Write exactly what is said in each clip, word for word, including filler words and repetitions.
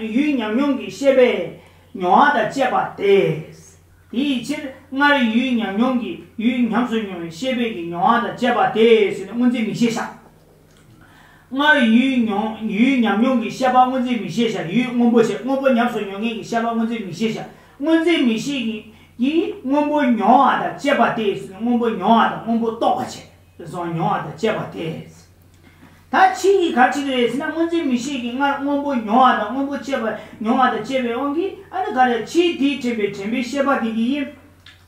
ཡུལ་ཉམས་མྱོང་གི་ཤེས་པས་མྱོང་བ་དང་བཅས་པ་སྟེ། དེའི་ཕྱིར་སྔར་ཡུལ་ཉམས་མྱོང་གི་ཡུལ་ཉམས་སུ་མྱོང་བའི་ཤེས་པའི་གི་མྱོང་བ་དང་བཅས་པ་སྟེ་ཟེར་ནས་སྔོན་འཛིན་མིག་ཤེས་བྱ། སྔར་ཡུལ་མྱོང་ཡུལ་ཉམས་མྱོང་གི་ཤེས་པ་སྔོན་འཛིན་མིག་ཤེས་བྱ། ཡུལ་སྔོན་པོ་ཞེས་སྔོན་པོ་ཉམས་སུ་མྱོང་མཁན་གྱི་ཤེས་པ་སྔོན་འཛིན་མིག་ཤེས་བྱ། སྔོན་འཛིན་མིག་ཤེས་ཀྱི་ཀྱིས་སྔོན་པོ་མྱོང་བ་དང་བཅས་པ་སྟེ། སྔོན་པོ་མྱོང་བ་དང་སྔོན་པོ་རྟོགས་པ་བྱེད། སོང་མྱོང་བ་དང་བཅས་པ་སྟེ། ད་ཕྱིས་ཀྱི་ག་ཅི་རེད་ཟེར་ན། སྔོན་འཛིན་མིག་ཤེས་ཀྱིས་སྔར་སྔོན་པོ་མྱོང་བ་དང་སྔོན་པོ་བཅས་པ་མྱོང་བ་དང་བཅས་པའི་དབང་གིས། ཨ་ནི་ག་རེ། ཕྱིས་དེས་དྲན་པའི་དྲན་པའི་ཤེས་པ་དེ་གིས་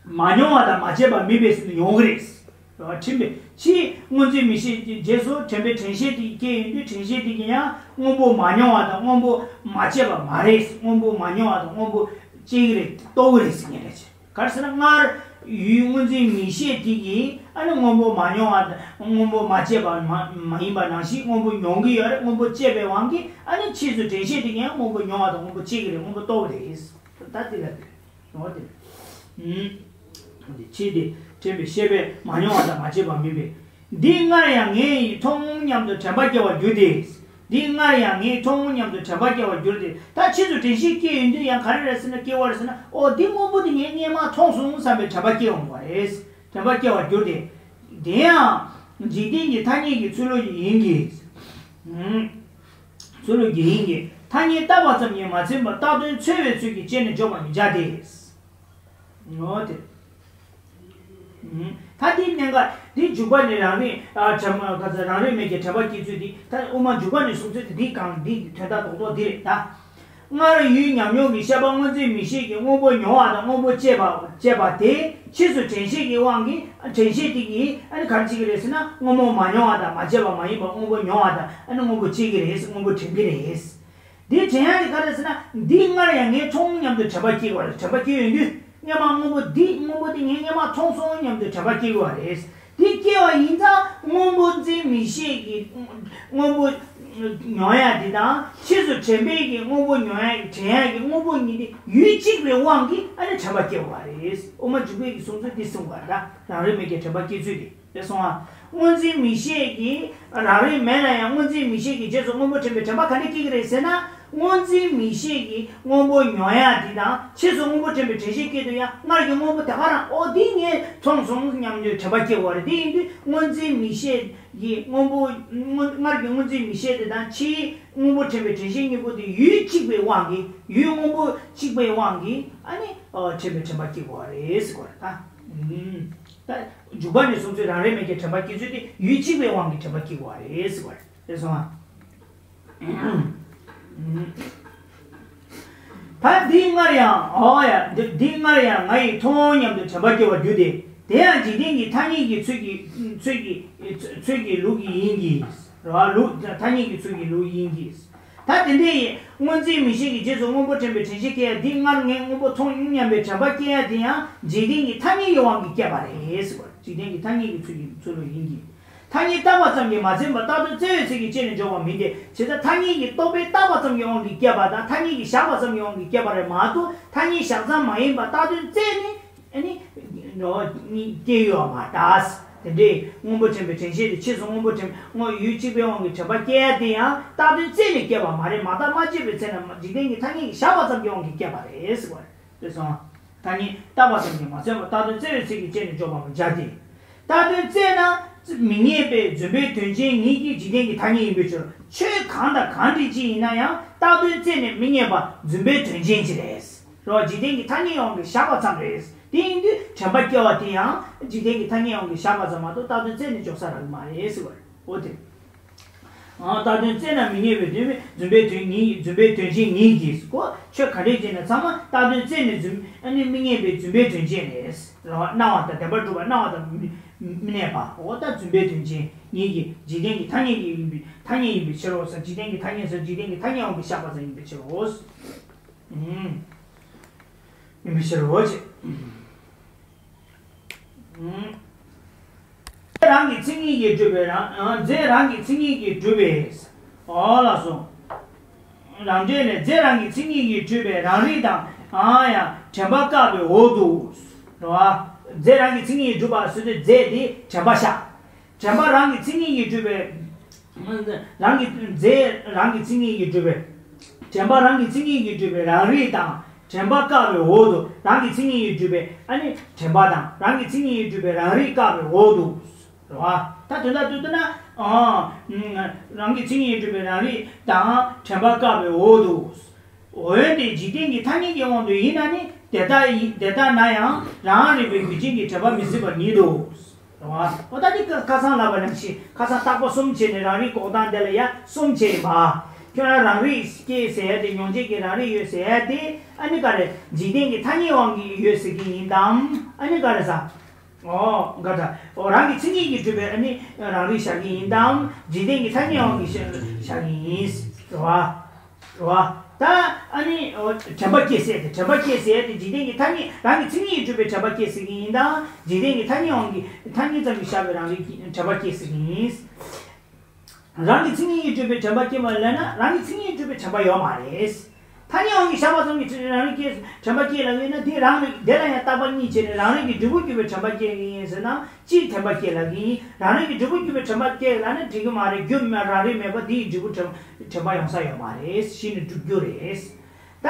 མ་མྱོང་བ་དང་མ་བཅས་པ་མིན་པས་ཟེར་ནས་ཡོང་གི་རེད། དྲན་པའི་ཕྱིས་སྔོན་འཛིན་མིག་ཤེས་ཀྱི་རྗེས་སུ་དྲན་པའི་དྲན་ཤེས་དེ་སྐྱེ་ཡོང་དུས། དྲན་ཤེས་དེ་གིས་ཡང་སྔོན་པོ་མ་མྱོང་བ་དང་སྔོན་པོ་མ་བཅས་པ་མ་རེད། སྔོན་པོ་མ་མྱོང་བ་དང་སྔོན་པོ་སྐྱེ་གི་རེད། རྟོགས་ཀྱི་རེད་ཟེར་མཁན་རེད། ག་རེ་ཟེར་ན། སྔར་ཡུལ་སྔོན་འཛིན་མིག་ཤེས་དེ་གིས་ཨ་ནི་སྔོན་པོ་མ་མྱོང་བ་དང་སྔོན་པོ་མ་བཅས་པ་མ་མ་ཡིན་པ་ནང་བཞིན་སྔོན་པོ་མྱོང་གི་ཡོད་རེད། སྔོན་པོ་བཅས་པའི་དབང་གིས་ཨ་ནི་ཕྱིས་སུ་དྲན་ཤེས་དེ་གིས་ཡང་སྔོན་པོ་མྱོང་བ་དང་སྔོན་པོ་བཅས་ཀྱི་རེད། སྔོན་པོ་རྟོགས་པ་རེད། ད་དེ་ལ་དེ་རེད། འོ་དེ་རེད། ཨུམ། འདི་ཕྱིས་དེས་དྲན་པའི་ཤེས་པས་མ་མྱོང་བ་དང་མ་བཅས་པ་མིན་པས། འདི་སྔར་ཡང་ངས་མཐོང་སྙམ་དུ་དྲན་པ་སྐྱེ་བར་འགྱུར་ཏེ། འདི་སྔར་ཡང་ངས་མཐོང་སྙམ་དུ་དྲན་པ་སྐྱེ་བར་འགྱུར་ཏེ། ད་ཕྱིས་སུ་དྲན་ཤེས་སྐྱེ་ཡོང་དུས་ཡང་ག་རེ་རེད་ཟེར་ན། སྐྱེ་བ་རེད་ཟེར་ན། ཨོ་འདི་སྔོན་པོ་འདི་ངས་སྔས་མ་མཐོང་སོང་བསམ་པའི་དྲན་པ་སྐྱེ་འོང་བ་རེད། དྲན་པ་སྐྱེ་བར་འགྱུར་ཏེ། དེ་ཡང་འཇིག་རྟེན་གྱི་ཐ་སྙད་ཀྱི་ཚུལ་ལུགས་ཡིན་གྱི། ཚུལ་ལུགས་ཀྱི་ཡིན་གྱི། ཐ་སྙད་བཏགས་པ་ཙམ་གྱིས་མ་ཚིམ་པར་བཏགས་དོན་འཚོལ་བའི་ཚུལ་གྱིས་དཔྱད་ནས་འཇོག་པར་མི་བྱ་སྟེ། འོ་དེ། ད་འདིའི་གནད་འགག་འདི་འཇུག་པ་ནི་རང་རིག་ཨ་དྲན་པ་ག་ཚོད་རང་རིག་མེད་ཀྱི་དྲན་པ་སྐྱེ་ཚུལ་འདི། ད་དབུ་མ་འཇུག་པ་ནས་གསུངས་ཚུལ་དེ་འདི་གང་འདི་དོན་དག་རྡོག་རྡོག་འདི་རེད་ད། སྔར་ཡུལ་ཉམས་མྱོང་གི་ཤེས་པ་སྔོ་འཛིན་མིག་ཤེས་ཀྱིས་སྔོན་པོ་མྱོང་བ་དང་སྔོན་པོ་བཅས་པ་བཅས་པ་དེ་ཕྱིས་སུ་དྲན་ཤེས་ཀྱི་དབང་གིས། དྲན་ཤེས་དེ་གིས་ཨ་ནི་ག་རེ་བྱེད་ཀྱི་རེད་ཟེར་ན། སྔོན་པོ་མ་མྱོང་བ་དང་མ་བཅས་པ་མ་ཡིན་པ་སྔོན་པོ་མྱོང་བ་དང་ཨ་ནི་སྔོན་པོ་བཅས་ཀྱི་རེད། སྔོན་པོ་དྲན་གྱི་རེད། འདི་དྲན་ཡག་དེ་ག་རེ་ཟེར་ན། འདི་སྔར་ཡང་ངས་མཐོང་སྙམ་དུ་དྲན་པ་སྐྱེ་བ་རེད། དྲན་པ་སྐྱེ་ཡོང་དུས་སྔས་མ་སྔོན་པོ་འདི་སྔོན་པོ་འདི་ངས་སྔས་མ་མཐོང་སོང་སྙམ་དུ་དྲན་པ་སྐྱེ་བ་རེད། འདི་སྐྱེ་བ་ཡིན་ཙང་སྔོན་པོ་འཛིན་མིག་ཤེས་ཀྱི་སྔོན་པོ་མྱོང་ཡག་འདི་དང་། ཕྱིས་སུ་དྲན་པས་ཀྱི་སྔོན་པོ་མྱོང་ཡག་གི་དྲན་ཡག་གི་སྔོན་པོ་གཉིས་དེ་ཡུལ་གཅིག་པའི་དབང་གིས་ཨ་ནི་དྲན་པ་སྐྱེ་བ་རེད། དབུ་མ་འཇུག་པའི་གི་གསུང་ཚུལ་འདི་གསུངས་པ་རེད་ད། རང་རིག་མེད་ཀྱི་དྲན་པ་སྐྱེ་ཚུལ་དེ། དེ་སོང་ང་། སྔོ་འཛིན་མིག་ཤེས་ཀྱིས། རང་རིག་མེད་ན་ཡང་སྔོ་འཛིན་མིག་ཤེས་ཀྱི་རྗེས་སུ་སྔོན་པོ་དྲན་པའི་དྲན་པ་ག་འདྲ་སྐྱེ་གི་རེད་ཟེར་ན། སྔོ་འཛིན་མིག་ཤེས་ཀྱིས་སྔོན་པོ་མྱོང་ཡག་འདི་དང་། ཕྱིས་སུ་སྔོན་པོ་དྲན་པའི་དྲན་ཤེས་སྐྱེ་དུས་ཡང་སྔར་གྱི་སྔོན་པོ་དེ་ག་རང་། ཨོ་འདི་ངས་མཐོང་སོང་སྙམ་དུ་དྲན་པ་སྐྱེ་བ་རེད། དེ་ཡིན་དུས་སྔོ་འཛིན་མིག་ཤེས་ཀྱིས་སྔོན་པོ་སྔོན་སྔར་གྱི་སྔོ་འཛིན་མིག་ཤེས་དེ་དང་ཕྱིའི་སྔོན་པོ་དྲན་པའི་དྲན་ཤེས་གཉིས་པོ་དེ་ཡུལ་གཅིག་པའི་དབང་གིས། ཡུལ་སྔོན་པོ་གཅིག་པའི་དབང་གིས་ཨ་ནི་ཨོ་དྲན་པའི་དྲན་པ་སྐྱེ་བ་རེད་ཟེར་བ་རེད་ད། ཨུམ། ད་འཇུག་པ་ནས་གསུངས་ཚུལ་རང་རིག་མེད་ཀྱི་དྲན་པ་སྐྱེ་ཚུལ་དེ་ཡུལ་གཅིག་པའི་དབང་གིས་དྲན་པ་སྐྱེ་དགོས་པ་རེད་ཟེར་བ་རེད། རེད་སོང་ཨ། ད་འདི་སྔར་ཡང་། ཨོ་ཡ། འདི་འདི་སྔར་ཡང་ང་ཡིས་མཐོང་སྙམ་དུ་དྲན་པ་སྐྱེ་བར་འགྱུར་ཏེ། དེ་ཡང་འཇིག་རྟེན་གྱི་ཐ་སྙད་ཀྱི་ཚུལ་གྱི་ཚུལ་གྱི་ཚུལ་གྱི་ལུགས་ཀྱི་ཡིན་གྱི། རེད་བ། ལུགས་ཐ་སྙད་ཀྱི་ཚུལ་གྱི་ལུགས་ཡིན་གྱི། ད་དེ་འདྲ་ཡིན། སྔོ་འཛིན་མིག་ཤེས་ཀྱི་རྗེས་སུ་སྔོན་པོ་དྲན་པའི་དྲན་ཤེས་སྐྱེ་ཡ་འདི། སྔར་ངས་སྔོན་པོ་མཐོང་སྙམ་པའི་དྲན་པ་སྐྱེ་ཡ་དེ་ཡང་འཇིག་རྟེན་གྱི་ཐ་སྙད་ཀྱི་དབང་གིས་སྐྱེས་པ་རེད་ཟེར་བ། འཇིག་རྟེན་གྱི་ཐ་སྙད་ཀྱི་ཚུལ་གྱི་ཚུལ་ལུགས་ཡིན་གྱི། ཐ་སྙད་བཏགས་པ་ཙམ་གྱིས་མ་ཚིམ་པར་བཏགས་དོན་བཙལ་བའི་ཚུལ་གྱིས་དཔྱད་ནས་འཇོག་པ་མིན་ཏེ། ཇི་ལྟར་ཐ་སྙད་ཀྱི་རྟོག་པས་བཏགས་པ་ཙམ་གྱི་དབང་གིས་སྐྱེས་པ་དང་། ཐ་སྙད་ཀྱིས་བཞག་པ་ཙམ་གྱི་དབང་གིས་སྐྱེས་པ་རེད་མ་གཏོགས། ཐ་སྙད་བཞག་ཙམ་མ་ཡིན་པར་བཏགས་དོན་བཙལ་ནས། ཨ་ནི། འགྲོ་བ་གཉིས་སྐྱེ་ཡོད་མ་རེད། དེ་འདྲའི་སྔོན་པོ་དྲན་པའི་དྲན་ཤེས་དེ་ཕྱིས་སུ་སྔོན་པོ་དྲན་སྔོན་ཡུལ་གཅིག་པའི་དབང་གིས་དྲན་པ་སྐྱེ་ཡ་དེ་ཡང་བཏགས་དོན་བཙལ་ནས་སྐྱེས་པ་མ་རེད། མ་བརྟགས་མ་དཔྱད་པའི་ཚེ་ན་འཇིག་རྟེན་གྱི་ཐ་སྙད་ཀྱིས་བཞག་པ་ཙམ་གྱི་དབང་གིས་སྐྱེས་པ་རེད་ཟེར་བ་རེད། རེད་སོང་། ཐ་སྙད་བཏགས་པ་ཙམ་གྱིས་མ་ཚིམ་པར་བཏགས་དོན་བཙལ་བའི་ཚུལ་གྱིས་དཔྱད་ནས་འཇོག་པར་མི་བྱ་སྟེ། བཏགས་དོན་བཙལ་ན་མི་རྙེད་པས་རྫུན་པའི་དོན་ཅན་ཉིད་ཀྱིས་འཇིག་རྟེན་གྱི་ཐ་སྙད་ཡིན་པའི་ཕྱིར། ཆོས་གང་དང་གང་འདྲ་ཅིག་ཡིན་ན་ཡང་བཏགས་དོན་བཙལ་ནས་མི་རྙེད་པ་རྫུན་པའི་དོན་ཅན་ཅིག་རེད། རེད་བ། འཇིག་རྟེན་གྱི་ཐ་སྙད་དབང་གིས་བཞག་པ་ཙམ་རེད། དེ་ཡིན་དུས་དྲན་པ་སྐྱེ་བ་དེ་ཡང་འཇིག་རྟེན་གྱི་ཐ་སྙད་དབང་གིས་བཞག་པ་ཙམ་མ་གཏོགས་བཏགས་དོན་བཙལ་ནས་འཇོག་ས་རག་གི་མ་རེད་ཟེར་བ་རེད། འོ་དེ། ཨང་། བཏགས་དོན་བཙལ་ན་མི་རྙེད་པའི་དོན་རྫུན་པའི་དོན་ཉིད། རྫུན་པའི་དོན་ཅན་ཉིད་ཀྱིས་གོ། ཆོས་ག་འདྲས་ཅིག་ན་ཚང་མ་བཏགས་དོན་བཙལ་ནས་རྫུན། ཨ་ནི་མི་རྙེད་པའི་རྫུན་པའི་དོན་ཅན་རེད། རེད་བ། སྣང་བ་དང་བདེན་པར་གྲུབ་པ། སྣང་བ་དང་མི་མི་གནས་པ། འོ་ད་རྫུན་པའི་དོན་ཅན་ཉིད་ཀྱིས་འཇིག་རྟེན་གྱི་ཐ་སྙད་ཀྱི་ཡིན་པའི་ཐ་སྙད་ཡིན་པའི་ཕྱིར་རོ་ཟེར། འཇིག་རྟེན་གྱི་ཐ་སྙད་ཟེར་འཇིག་རྟེན་གྱི་ཐ་སྙད་དབང་གིས་བཞག་པ་ཙམ་ཡིན་པའི་ཕྱིར་རོ། ཨུམ། ཡིན་པའི་ཕྱིར་རོ་ཞེས། ཨུམ། རྫས་རང་གི་མཚན་ཉིད་ཀྱིས་གྲུབ་པའི་རང་། རྫས་རང་གི་མཚན་ཉིད་ཀྱིས་གྲུབ་པའི། འོ་ལགས་སོ། རང་འགྲེལ་ལས། རྫས་རང་གི་མཚན་ཉིད་ཀྱིས་གྲུབ་པའི་རང་རིག་དང་། ཨང་། ཡང་དྲན་པ་བཀག་པའི་འོག་ཏུ། རེད་བ། རྫས་རང་གི་མཚན་ཉིད་ཀྱིས་གྲུབ་པ་ཟེར་དུས་རྫས་དེ་དྲན་པ་བཞག་དྲན་པ་རང་གི་མཚན་ཉིད་ཀྱིས་གྲུབ་པའི། རང་གི་རྫས་རང་གི་མཚན་ཉིད་ཀྱིས་གྲུབ་པའི། དྲན་པ་རང་གི་མཚན་ཉིད་ཀྱིས་གྲུབ་པའི་རང་རིག་དང་། དྲན་པ་བཀག་པའི་འོག་ཏུ་རང་གི་མཚན་ཉིད་ཀྱིས་གྲུབ་པའི་ཨ་ནི་དྲན་པ་དང་། རང་གི་མཚན་ཉིད་ཀྱིས་གྲུབ་པའི་རང་རིག་བཀག་པའི་འོག་ཏུ། རེད་བ། ད་དོན་དག་ཏུ་བསྡུ་ན། ཨ། རང་གི་མཚན་ཉིད་ཀྱིས་གྲུབ་པའི་རང་རིག་དང་དྲན་པ་བཀག་པའི་འོག་ཏུ། འོན་ཏེ་འཇིག་རྟེན་གྱི་ཐ་སྙད་ཀྱི་དབང་དུ་ཡིན་ན་ནི་དེ་ལྟ་ཡིན། དེ་ལྟ་ན་ཡང་རང་རིག་པའི་རྒྱུ་ཅན་གྱི་དྲན་པ་མི་སྲིད་པ་ཉིད་དོ། རེད་བ། འོ་ད་འདི་ཁ་སང་ལབ་པ་ནང་བཞིན། ཁ་སང་བརྟག་པ་གསུམ་བྱས་ནས་རང་རིག་འགོག་སྟངས་དེ་ལ་ཡ་གསུམ་བྱས་ཡིན་པ། ཁྱོད་རང་རང་རིག་སྐྱེས་ཟེར་ཡ་དེ། མྱོང་བྱེད་ཀྱི་རང་རིག་ཡོད་ཟེར་ཡ་དེ། ཨ་ནི་ག་རེ། འཇིག་རྟེན་གྱི་ཐ་སྙད་དབང་གིས་ཡོད་ཟེར་གྱི་ཡིན་དམ། ཨ་ནི་ག་རེ་ཟ། ཨོ། ག་ད། ཨོ། རང་གི་མཚན་ཉིད་ཀྱིས་གྲུབ་པའི་ཨ་ནི་རང་རིག་བཞག་གི་ཡིན་དམ། འཇིག་རྟེན་གྱི་ཐ་སྙད་དབང་གིས་བཞག་གི་ཡིན། རེད་བ། རེད་བ། ད་ཨ་ནི། ཨོ། དྲན་པ་སྐྱེས་ཟེར་ཏེ། དྲན་པ་སྐྱེས་ཟེར་ཏེ། འཇིག་རྟེན་གྱི་ཐ་སྙད། རང་གི་མཚན་ཉིད་ཀྱིས་གྲུབ་པའི་དྲན་པ་སྐྱེས་ཟེར་གྱི་ཡིན་དམ། འཇིག་རྟེན་གྱི་ཐ་སྙད་དབང་གིས། ཐ་སྙད་ཙམ་གྱིས་བཞག་པའི་རང་རིག་གི་དྲན་པ་སྐྱེས་ཟེར་གྱི་ཡིན། རང་གི་མཚན་ཉིད་ཀྱིས་གྲུབ་པའི་དྲན་པ་སྐྱེས་པ་ལབ་ན། རང་གི་མཚན་ཉིད་ཀྱིས་གྲུབ་པའི་དྲན་པ་ཡོད་མ་རེད། ཐ་སྙད་དབང་གིས་བཞག་པ་ཙམ་གྱིས་རང་རིག་སྐྱེས། དྲན་པ་སྐྱེས་ལབ་ཡོད་ན། དེ་རང་རིག་དེ་ལ་ཡང་བརྟག་པ་གཉིས་བྱས་ནས་རང་རིག་གི་འབྲས་བུར་གྱུར་པའི་དྲན་པ་སྐྱེ་གི་ཡིན་ཟེར་ན། སྤྱིར་དྲན་པ་སྐྱེས་ལབ་ཀྱི་ཡིན། རང་རིག་གི་འབྲས་བུར་གྱུར་པའི་དྲན་པ་སྐྱེས་ལབ་ན་འགྲིག་གི་མ་རེད། རྒྱུ་མེད། རང་རིག་མེད་པ་དེ་ཡི་འབྲས་བུ་དྲན། དྲན་པ་ཡོང་ས་ཡོད་མ་རེད། གཞི་ནས་འགྲུབ་རྒྱུ་རེད། ད་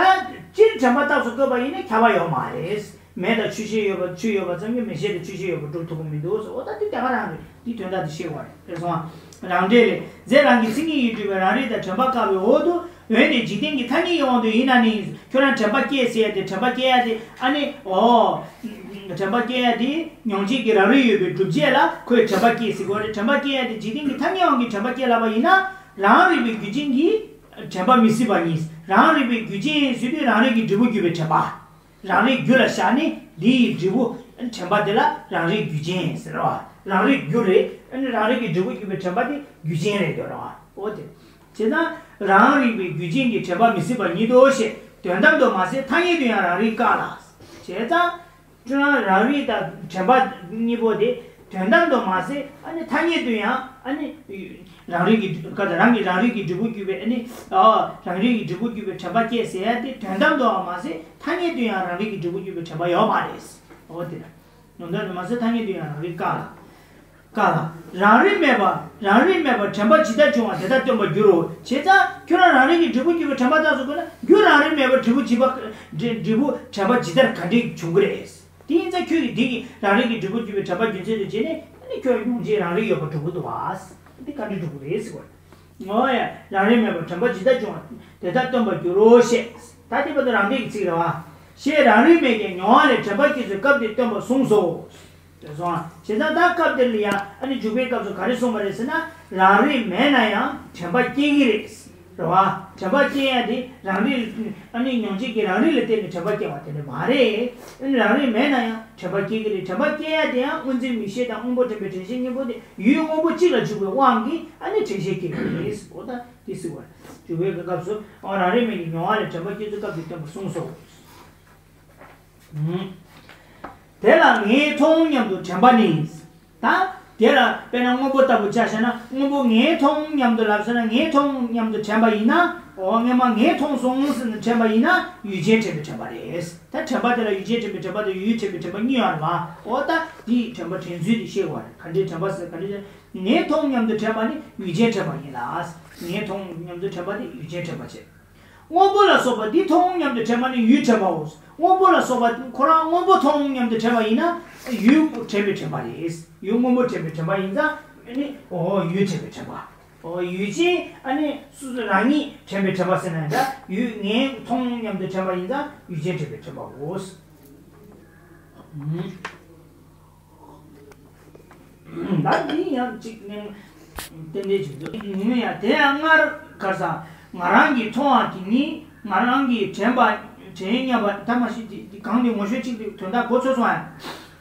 སྤྱིར་དྲན་པ་རྟགས་སུ་བཀོད་པ་ཡིན་ན་ཁྱབ་པ་ཡོད་མ་རེད། མེ་དང་ཆུ་ཤེལ་ཡོད་པ། ཆུ་ཡོད་པ་ཙམ་གྱིས་མེ་ཤེལ་དང་ཆུ་ཤེལ་ཡོད་པ་སྒྲུབ་ཐུབ་ཀྱི་མི་འདུག་ཟེར། འོ་ད་དེ་དེ་ག་རང་རེད། འདིའི་དོན་དག་དེ་ཤེས་དགོས་རེད། རེད་སོང་ང་། རང་འགྲེལ་ལས། རྫས་རང་གི་མཚན་ཉིད་ཀྱིས་གྲུབ་པའི་རང་རིག་དང་དྲན་པ་བཀག་པའི་འོག་ཏུ། འོན་ཏེ་འཇིག་རྟེན་གྱི་ཐ་སྙད་ཀྱི་དབང་དུ་ཡིན་ན་ནི། ཁྱོད་རང་དྲན་པ་སྐྱེས་ཟེར་ཏེ། དྲན་པ་སྐྱེ་ཡ་དེ་ཨ་ནི། ཨོ། དྲན་པ་སྐྱེ་ཡ་དེ་མྱོང་བྱེད་ཀྱི་རང་རིག་ཡོད་པའི་སྒྲུབ་བྱེད་ལ་ཁོས་དྲན་པ་སྐྱེས་ཟེར་དགོས་རེད། དྲན་པ་སྐྱེ་ཡ་དེ་འཇིག་རྟེན་གྱི་ཐ་སྙད་དབང་གིས་དྲན་པ་སྐྱེས་ལབ་པ་ཡིན་ན། རང་རིག་པའི་རྒྱུ་ཅན་གྱི་དྲན་པ་མི་སྲིད་པ་ཉིད། རང་རིག་པའི་རྒྱུ་ཅན་ཟེར་དུས་རང་རིག་གི་འབྲས་བུར་གྱུར་པའི་དྲན་པ། རང་རིག་རྒྱུ་ལ་བཞག་ནས་འདི་ཡི་འབྲས་བུ། དྲན་པ་དེ་ལ་རང་རིག་རྒྱུ་ཅན་ཟེར་བ། རང་རིག་རྒྱུ་རེད། རང་རིག་གི་འབྲས་བུར་གྱུར་པའི་དྲན་པ་དེ་རྒྱུ་ཅན་རེད་འདོད་ར་བ། འོ་དེ། བྱས་ཙང་རང་རིག་པའི་རྒྱུ་ཅན་གྱི་དྲན་པ་མི་སྲིད་པ་ཉིད་དོ་ཞེས་དོན་དམ་དུ་མ་ཟད་ཐ་སྙད་དུ་ཡང་རང་རིག་བཀག་ལ། བྱས་ཙང་། ཁྱོད་རང་རང་རིག་དང་དྲན་པ་གཉིས་པོ་དེ་དོན་དམ་དུ་མ་ཟད། ཨ་ནི་ཐ་སྙད་དུ་ཡང་ཨ་ནི་རང་རིག་གི། ག་ད། རང་གི་རང་རིག་གི་འབྲས་བུར་གྱུར་པའི། ཨ་ནི། ཨ། རང་རིག་གི་འབྲས་བུར་གྱུར་པའི་དྲན་པ་སྐྱེས་ཟེར་ཡ་དེ་དོན་དམ་དུའང་མ་ཟད། ཐ་སྙད་དུ་ཡང་རང་རིག་གི་འབྲས་བུར་གྱུར་པའི་དྲན་པ་ཡོད་མ་རེད། འོ་དེ་ལ། དོན་དམ་དུ་མ་ཟད་ཐ་སྙད་དུ་ཡང་རང་རིག་བཀག་ལ། བཀག་ལ། རང་རིག་མེད་པ། རང་རིག་མེད་པར་དྲན་པ་ཇི་ལྟར་འབྱུང་བ་དེ་ལྟར་སྟོན་པར་འགྱུར་རོ། བྱས་ཙང་ཁྱོད་རང་རང་རིག་གི་འབྲས་བུར་གྱུར་པའི་དྲན་པ་རྟགས་སུ་བཀོད་ན། རྒྱུ་རང་རིག་མེད་པར་འབྲས་བུ་ཇི་བ། འབྲས་བུ་དྲན་པ་ཇི་ལྟར་ག་འདྲས་འབྱུང་གི་རེད། དེ་ཡིན་ཙང་ཁྱོད་ཀྱིས་འདི་གི་རང་རིག་གི་འབྲས་བུར་གྱུར་པའི་དྲན་པ་རྒྱུ་མཚན་དུ་བྱས་ནས། ཨ་ནི་ཁྱོད་མྱོང་བྱེད་རང་རིག་ཡོད་པར་སྒྲུབ་ཀྱི་འདུག་བ། འདི་ག་འདྲ་སྒྲུབ་ཀྱི་རེད་ཟེར་བ། འོ་ཡ། རང་རིག་མེད་པར་དྲན་པ་ཇི་ལྟར་འབྱུང་བ་དེ་ལྟར་སྟོན་པར་འགྱུར་རོ་ཞེས། ད་དེ་བར་དུ་རང་འགྲེལ་གྱི་ཚིག་རེད་བ། ཞེས་རང་རིག་མེད་ཀྱང་མྱོང་བ་ལས་དྲན་པ་སྐྱེ་ཚུལ་སྐབས་དེར་སྟོན་པར་གསུངས་སོ། དེ་སོང་བ། བྱས་ཙང་ད་སྐབས་དེར་ལ་ཡང་ཨ་ནི་འཇུག་པའི་སྐབས་སུ་ག་རེ་གསུངས་པ་རེད་ཟེར་ན། རང་རིག་མེད་ན་ཡང་དྲན་པ་སྐྱེ་གི་རེད། རེད་བ། དྲན་པ་སྐྱེ་ཡ་དེ་རང་རིག། ཨ་ནི་མྱོང་བྱེད་ཀྱི་རང་རིག་ལ་བརྟེན་ནས་དྲན་པ་སྐྱེ་བ་དེ་འདྲ་མ་རེད། ཨ་ནི་རང་རིག་མེད་ན་ཡང་དྲན་པ་སྐྱེ་གི་རེད། དྲན་པ་སྐྱེ་ཡ་དེ་ཡང་སྔོ་འཛིན་མིག་ཤེས་དང་སྔོན་པོ་དྲན་པའི་དྲན་ཤེས་གཉིས་པོ་དེ་ཡུལ་སྔོན་པོ་གཅིག་ལ་འཇུག་པའི་དབང་གིས་ཨ་ནི་དྲན་ཤེས་སྐྱེ་གི་རེད། འོ་ད་དེ་ཟེར་བ་རེད། འཇུག་པའི་སྐབས་སུ། འོ། རང་རིག་མེད་ཀྱང་མྱོང་བ་ལས་དྲན་པ་སྐྱེ་ཚུལ་སྐབས་དེར་སྟོན་པར་གསུངས་སོ། དེ་ལ་ངས་མཐོང་སྙམ་དུ་དྲན་པ་ནི། ད་དེ་ལ་དཔེར་ན་སྔོན་པོ་ལྟ་བུ་ཆ་བཞག་ན། སྔོན་པོ་ངས་མཐོང་སྙམ་དུ་ལབ་ཟེར་ན། ངས་མཐོང་སྙམ་དུ་དྲན་པ་ཡིན་ན། འོ། སྔོན་མ་ངས་མཐོང་སོང་ཟེར་ནས་དྲན་པ་ཡིན་ན་ཡུལ་ཅན་དྲན་པའི་དྲན་པ་རེད། ད་དྲན་པ་དེ་ལ་ཡུལ་ཅན་དྲན་པའི་དྲན་པ་དང་ཡུལ་དྲན་པའི་དྲན་པ་གཉིས་ཡོད་རེད་བ། འོ། ད་དེའི་དྲན་པ་དྲན་ཚུལ་དེ་ཤེས་དགོས་རེད། ག་འདྲའི་དྲན་པ་ཟེར། ག་འདྲའི། ངས་མཐོང་སྙམ་དུ་དྲན་པ་ནི་ཡུལ་ཅན་དྲན་པ་ཡིན་ལ། ངས་མཐོང་སྙམ་དུ་དྲན་པ་ནི་ཡུལ་ཅན་དྲན་པ་བྱེད། སྔོན་པོ་ལ་སོགས་པ་འདི་མཐོང་སྙམ་དུ་དྲན་པ་ནི་ཡུལ་དྲན་པའོ། སྔོན་པོ་ལ་སོགས་པ་ཁོ་རང་སྔོན་པོ་མཐོང་སྙམ་དུ་དྲན་པ་ཡིན་ན་ཡུལ་དྲན་པའི་དྲན་པ་རེད། ཡུལ་སྔོན་པོ་དྲན་པའི་དྲན་པ་ཡིན་ཙང་། ཨ་ནི། འོ། ཡུལ་དྲན་པའི་དྲན་པ། འོ། ཡུལ་ཅན། ཨ་ནི་སོ་སོ་རང་ཉིད་དྲན་པའི་དྲན་པ་ཟེར་ན་འདྲ། ཡུལ་ངས་མཐོང་སྙམ་དུ་དྲན་པ་ཡིན་ཙང་ཡུལ་ཅན་དྲན་པའི་དྲན་པའོ། ད་འདི་ཡང་གཅིག་ནས་ཏན་ཏན་བྱེད་དགོས། ཡིན་ན་ཡང་དེ་ཡང་སྔར་ག་རེ་ཟ། ང་རང་གིས་མཐོང་བ་དེ་ནི་ང་རང་གིས་དྲན་པ། དྲན་སྙམ་པ། ད་མ་གཞི་དེ་གང་དེ་ངོ་ཤེས་གཅིག་དེ་དོན་དག་གོ་ཆོད་སོང་ཨ།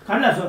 ག་རེ་ལ་སོ།